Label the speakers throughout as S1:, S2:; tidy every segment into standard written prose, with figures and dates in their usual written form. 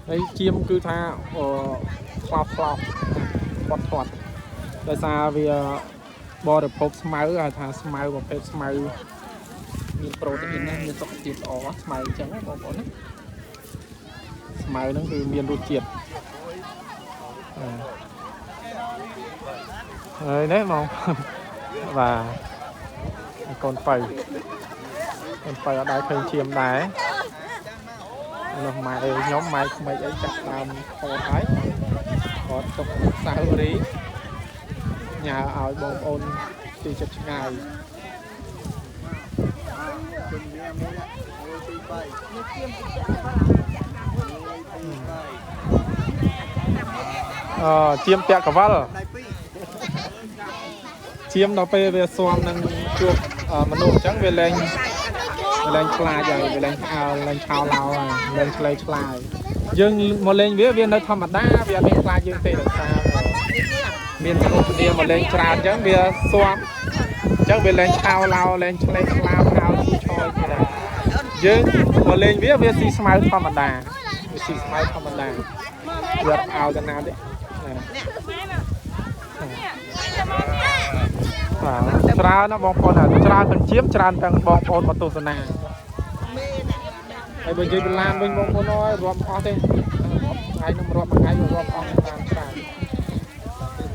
S1: ហើយចៀមគឺថាអឺខ្លោបខ្លោបធាត់ធាត់ដោយសារវាបរិភោគស្មៅហៅថាស្មៅប្រភេទស្មៅមានប្រូតេអ៊ីនណាមានសុខភាពល្អស្មៅអញ្ចឹងណាបងប្អូនណាស្មៅហ្នឹងគឺមានរសជាតិបាទហើយនេះបងបាទកូនបើកូនបើអត់ដែរឃើញឈាមដែរនោះម៉ែខ្ញុំម៉ែក្មេកអីចាប់ដើមថតហើយថតទុកសាវរីញ៉ាឲ្យបងប្អូនទីចិត្តឆ្ងាយ
S2: ជំនាញមួយ1 2 3
S1: អឺជាមពាក់កវល
S2: ដៃ2
S1: ជាមដល់ពេលវាស៊ាំនឹងជួបមនុស្សអញ្ចឹងវាលែងវាលែងខ្លាចហើយវាលែងផ្អើលលែងឆោឡោហើយលែងឆ្លេឆ្លាយយើងមកលេងវាវានៅធម្មតាវាអត់មានខ្លាចយើងទេដោយសារមានមនុស្សគ្នាមកលេងច្រើនអញ្ចឹងវាស៊ាំអញ្ចឹងវាលែងឆោឡោលែងឆ្លេឆ្លាផ្អើលឈឺឆយទេដែរយើងមកលេងវាវាស៊ីស្មៅធម្មតាវាស៊ីស្មៅធម្មតាវាអត់ផ្អើលទៅណាទេបាទច្រើនណាស់បងប្អូនច្រើនទាំងជាមច្រើនទាំងបងប្អូនមកទស្សនាហើយបើនិយាយបន្លានវិញបងប្អូនអើយរាប់អស់ទេថ្ងៃនឹងរាប់មួយថ្ងៃរាប់អស់តាមច្រើន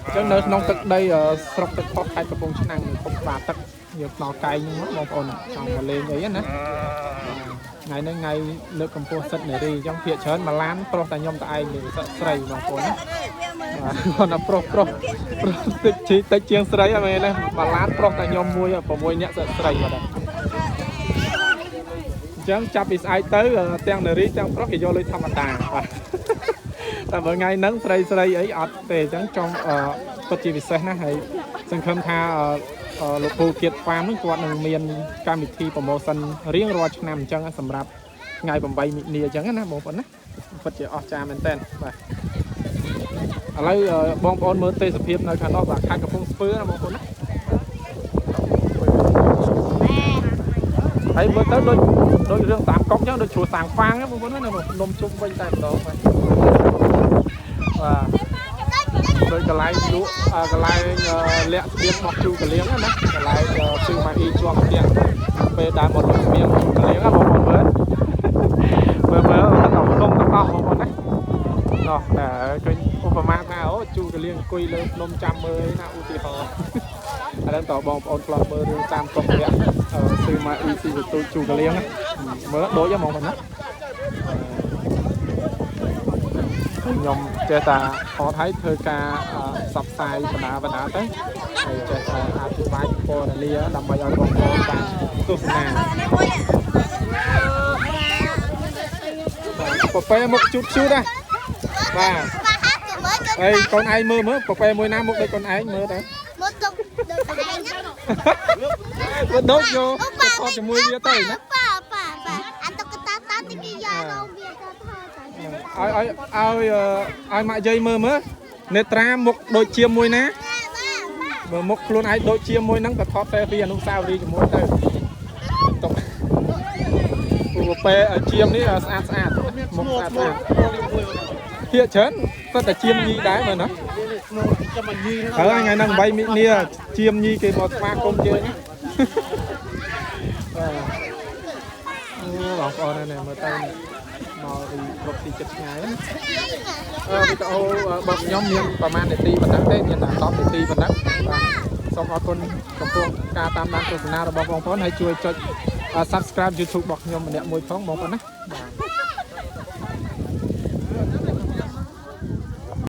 S1: អញ្ចឹងនៅក្នុងទឹកដីស្រុកទឹកខុសខេត្តកំពង់ឆ្នាំងឃុំក្បាលទឹកយើងផ្ដល់កែងហ្នឹងបងប្អូនចង់មកលេងអីណាថ្ងៃនេះថ្ងៃលើកកម្ពស់សិទ្ធិនារីអញ្ចឹងភាកច្រើនមួយឡានប្រុសតែខ្ញុំតែឯងទេសិទ្ធស្រីបងប្អូនណាបាទគាត់ថាប្រុសប្រុសប្រុសតិចជីតិចជាងស្រីហ្នឹងមែនទេមួយឡានប្រុសតែខ្ញុំមួយ6នាក់សិទ្ធស្រីបាទអញ្ចឹងចាប់ពីស្អែកទៅទាំងនារីទាំងប្រុសគេយកលុយធម្មតាបាទតែបើថ្ងៃហ្នឹងស្រីស្រីអីអត់ទេអញ្ចឹងចង់ពិតជាពិសេសណាស់ហើយសង្ឃឹមថាលោកពូគៀតហ្វាមហ្នឹងគាត់នឹងមានកម្មវិធី promotion រៀងរាល់ឆ្នាំអញ្ចឹងសម្រាប់ថ្ងៃ8មិនិនាអញ្ចឹងណាបងប្អូនណាពិតជាអស្ចារ្យមែនតើបាទឥឡូវបងប្អូនមើលទេសភាពនៅខាងនោះបាទខេត្តកំពង់ស្ពឺណាបងប្អូនណាហើយមើលទៅដូចដូចរឿងតាមកុកអញ្ចឹងដូចជ្រោះសាងហ្វាងបងប្អូនណានំជុំវិញតែម្ដងបាទបាទដូចកន្លែងលក់កន្លែងលាក់ស្បៀងរបស់ជូកលៀងណាកន្លែងជូម៉ាអ៊ីជាប់ផ្ទះពេលដើរមកលក់ស្បៀងជូកលៀងណាបងប្អូនមើលមើលមើលដល់ភ្នំទាំងអស់បងប្អូនណានោះតែឃើញឧបមាថាអូជូកលៀងអង្គុយលើភ្នំចាំមើលណាឧទាហរណ៍ឥឡូវតបងប្អូនធ្លាប់មើលរឿងតាមកុកវគ្គស៊ឺម៉ាអ៊ីស៊ីទូជូកលៀងមើលដូចហ្មងណាខ្ញុំចេះតែថតឲ្យធ្វើការផ្សព្វផ្សាយបណ្ដាបណ្ដាទៅហើយចេះតែអធិប្បាយពណ៌នាដើម្បីឲ្យបងប្អូនបានទស្សនាពពែមុខជូតជូតណាបាទហើយកូនឯងមើលមើលពពែមួយណាមុខដូចកូនឯងមើលទៅ
S3: មកទុកដូចឯងណា
S1: បើដូចយកទៅថតជាមួយវាទៅណា
S3: ប៉ាប៉ាប៉ាអាតុកតាតាទីគេយករោវាទៅថត
S1: ឲ្យឲ្យឲ្យឲ្យម៉ាក់យាយមើលមើលនេត្រាមុខដូចជាមួយណាមើលមុខខ្លួនឯងដូចជាមួយហ្នឹងក៏ថត selfie អនុស្សាវរីយ៍ជាមួយទៅទុកពពែជាមនេះស្អាតស្អាតមុខស្អាតស្អាតភាកច្រើនគាត់តែជាមញីដែរមើលណា
S2: ចាំមកញី
S1: ហើយថ្ងៃហ្នឹង8មិនិនាជាមញីគេមកស្វាគមន៍យើងណាបាទអូបងប្អូននេះមើលទៅមកពីគ្រប់ទីចិត្តឆ្ងាយណាវីដេអូរបស់ខ្ញុំមានប្រហែលនាទីប៉ុណ្ណឹងទេមានតែ10នាទីប៉ុណ្ណឹងបាទសូមអរគុណចំពោះការតាមដានទស្សនារបស់បងប្អូនហើយជួយចុច Subscribe YouTube របស់ខ្ញុំម្នាក់មួយផងបងប្អូនណាបាទ